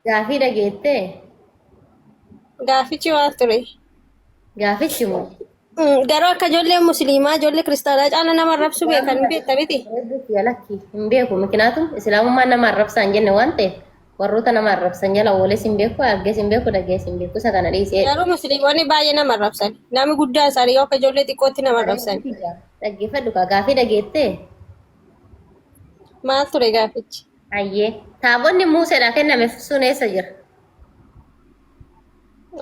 Gaafii dhageettee? Gaafichi maal ture? Gaafichi moo? Garuu akka ijoollee musliimaa ijoollee kiristaanaa caala nama arrabsu beekan hin beekta miti. Lakki hin beeku. Mikinaatu islaamummaan nama arrabsaa hin jenne waan ta'eef warroota nama arrabsan jala ooles hin beeku, argees hin beeku, dhagees hin beeku. Isa kana dhiisee. Garuu musliimonni baay'ee nama arrabsan. Namni guddaan isaanii yoo akka ijoollee xiqqootti nama arrabsan. Dhaggeeffadhu kaa gaafii dhageettee? Maal ture gaafichi? Hayyee. Taabonni Muuseedhaa kenname sun eessa jira?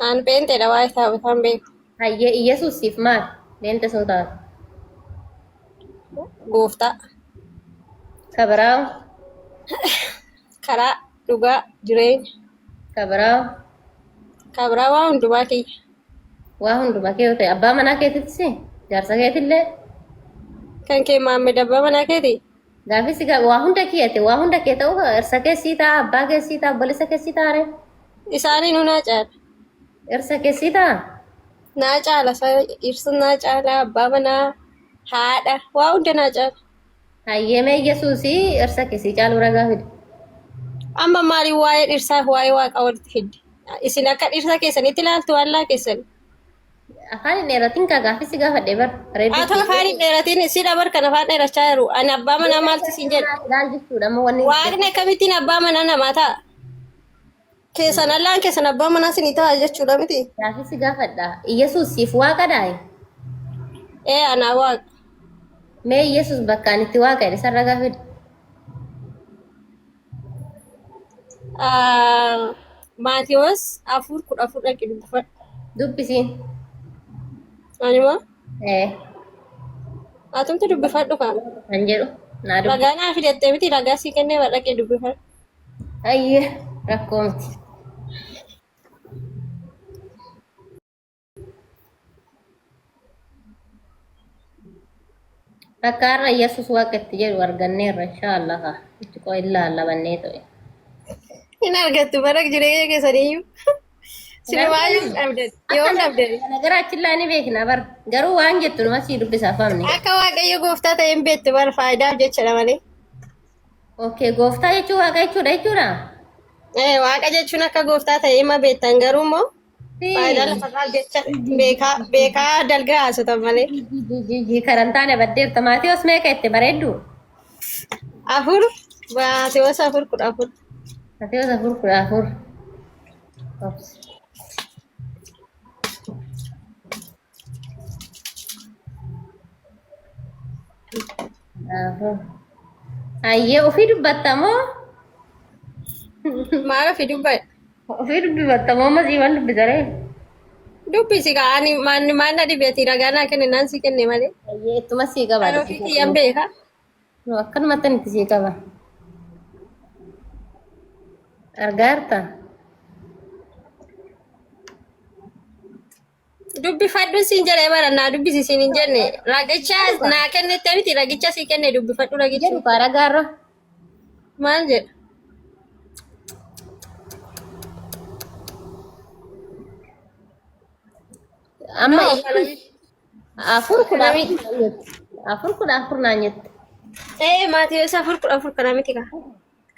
Aan pheenxeedha waa'ee taabotaan beeku. Hayyee Iyyasuus siif maal? Leenxa soo taate. Gooftaa. Kabiraa Karaa dhugaa jireenya. kabiraa Kabiraa waa hundumaa kiyya. Waa hundumaa kee yoo ta'e abbaa manaa keetittis jaarsa keetillee Kan kee Maammed abbaa manaa keeti? Gaafii si waa hunda kiyyate waa hunda kee ta'uu irsa kee sii ta'a abbaa kee sii ta'a obboleessa kee sii ta'a ree Isaaniinuu naa caala. irsa kee sii ta'a. Naa caala ibsa naa caala abbaa manaa haadha waa hunda naa caala. Hayyee mee Yesuusii irsa kee sii caalu ragaa fidi. Amma maaliin waa'ee dhirsaaf waa'ee waaqaa walitti fidde? Isin akka dhirsa keessanitti ilaaltu allaa keessan. Afaan hin dheeratin kaa gaaffii si gaafadhe bar. Haa ta'u afaan hin dheeratin si dabar kan afaan dheerachaa jiru. Ani abbaa manaa maaltu siin jedhe? Laal jechuudha amma wanni. Waaqni akkamittiin abbaa manaa namaa ta'a? Keessan allaan keessan abbaa manaa sinii ta'a jechuudha miti? Gaaffii si gaafadha. Iyyasuus siif waaqa daa'i. Ee anaa waaqa. Mee Iyyasuus bakka ani itti waaqa jedhe sarara gaafidha. Maatewos 4:14 dhaqi dubbifadhu. Dubbisiin. Anima Ee atumti dubbifadhu kaa. kan jedhu naa dubbi. Ragaa naa fidattee miti ragaa sii kennee dhaqee dubbifadhu. Ayyee rakkoo miti. Bakka har'a Yesuus waaqa itti jedhu arganneerra inshaallah itti qo'e ilaallabannee ta'e. Hin argattu bara jireenya keessaniyyuu. Sinumaayyuu dhabdan. Yoom dhabdan? Kana gara achillaa ni beekna bar garuu waan jettu numa sii dubbisa afaamni. Akka Waaqayyo gooftaa ta'e hin beektu bara faayidaaf jechadha malee. Okay gooftaa jechuun waaqa jechuudha jechuudha. Ee waaqa jechuun akka gooftaa ta'e hima beektan garuu immoo Faayidaa lafarraaf jecha beekaa beekaa dalgaa haasatan malee. Karan taane baddeerta Maatiyos meeqa itti bareeddu? 4 Maatewos 4:14. Maatiyos 4:14. Afur. Hayyee ofii dubbatta moo? Maal ofii dubbadha? Ofii dubbifatta moo amma sii waan dubbisaree? Dubbisi kaa ani maanni maal na dhibeeti ragaa naa kenne naan si kenne malee. Hayyee ittuma sii qaba. Kan ofii kiyyan beeka. Akkanumatti itti sii qaba. Argaa jirta? Dubbifadhu siin jedhee bara naa dubbisi siin hin jenne. Ragicha naa kennette miti ragicha sii kenne dubbifadhu ragicha. Jedhu kaa ragaarra. Maal jedha? Amma No, kana 4:14 naan jette. 4:14 naan jette. Ee Maatiyos 4:14 kana miti kaa.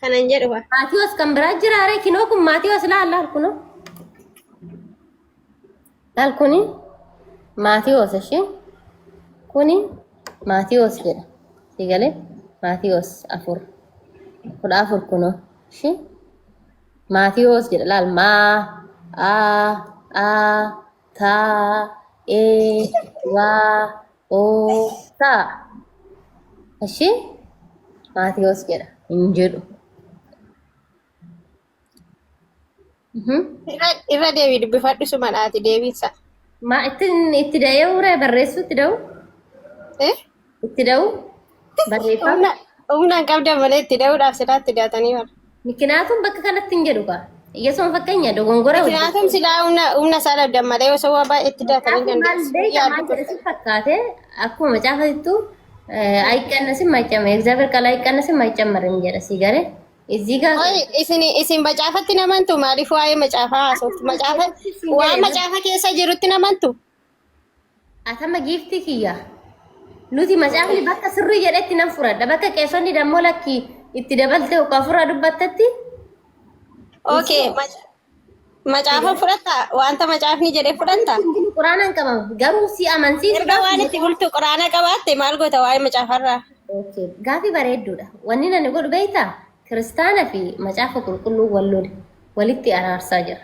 Kana hin jedhu kaa. Maatiyos kan biraa jira ree kinoo kun Maatiyos laal laal kunoo. Laal kuni Maatiyos ishee kuni Maatiyos jedha. Si galee Maatiyos 4:14 kunoo ishee Maatiyos jedha laal maa a a ta e waa o ta ishee Maatiyos jedha hin jedhu. Irra deebii dubbifadhu sumadhaati deebiinsa. Ma itti itti da'ee ree barreessuu itti da'u? Eh? Itti da'u? Barreeffama. Humna humna hin qabdan malee itti da'uudhaaf silaa itti da'atanii bara. Mikinaatuun bakka kanatti hin jedhu kaa. Iyyasuma fakkeenya dogongora hojii. Mikinaatuun silaa humna humna isaa dhabdan malee osoo waa baay'ee itti da'atanii Maal dandeessu. beeka Yaaddu maal turte. jedhe si fakkaate akkuma macaafatittu አይቀነስም አይጨመርም የእግዚአብሔር ቃል አይቀነስም አይጨመርም jedha si galee እዚህ ጋር Oi, isin isin macaafatti namantu maaliif waa'ee macaafaa haasoftu? Macaafa waan macaafa keessa jirutti namantu? Atama giiftii kiyya. Nuti macaafni bakka sirrii jedhetti nan fudhadha. Bakka qeessonni dammoo lakki itti dabaltee hokkaa furraa dubbattetti. Okay, macaafa fudhatta, wanta macaafni jedhe fudhatta. Quraanaan qabama garuu si Erga amansiisuudhaaf. waan itti bultu quraana qabaatte maal goota waa'ee macaafarraa? Okay. Gaafii bareedduudha. Wanni nani godhu beektaa? Kiristaana fi macaafa qulqulluu wal lole walitti araarsaa jira.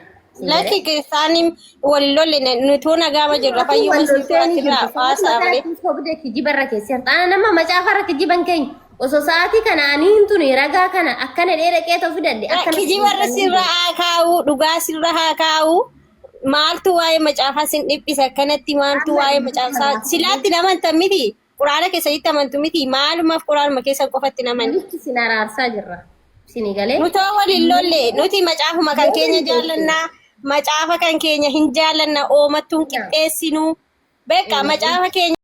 Lakki, kiristaanii wal lolle, nutuu nagaama jirra, fayyuma siifuu haasaa malee. Sobdee kijibarra keessi harxaana nama macaafarra kijiban keenya osoo sa'aatii kana ani hin tuni ragaa kana akkana dheera qeetoo fidadhe akkana. Kijibarra sirra haa kaa'u, dhugaa sirra haa kaa'u. Maaltu waa'ee macaafaa sin dhiphisa akkanatti? Maaltu waa'ee macaafaa silaatti namantan miti? Quraana keessatti amantu miti? Maalumaaf quraanuma keessan qofatti namani? Walitti sin araarsaa jirra. Sini galee. Nutoo waliin lolle, nuti macaafuma kan keenya jaallannaa, macaafa kan keenya hin jaallanna, oomattuun qixxeessinuu. Beekaa macaafa keenya.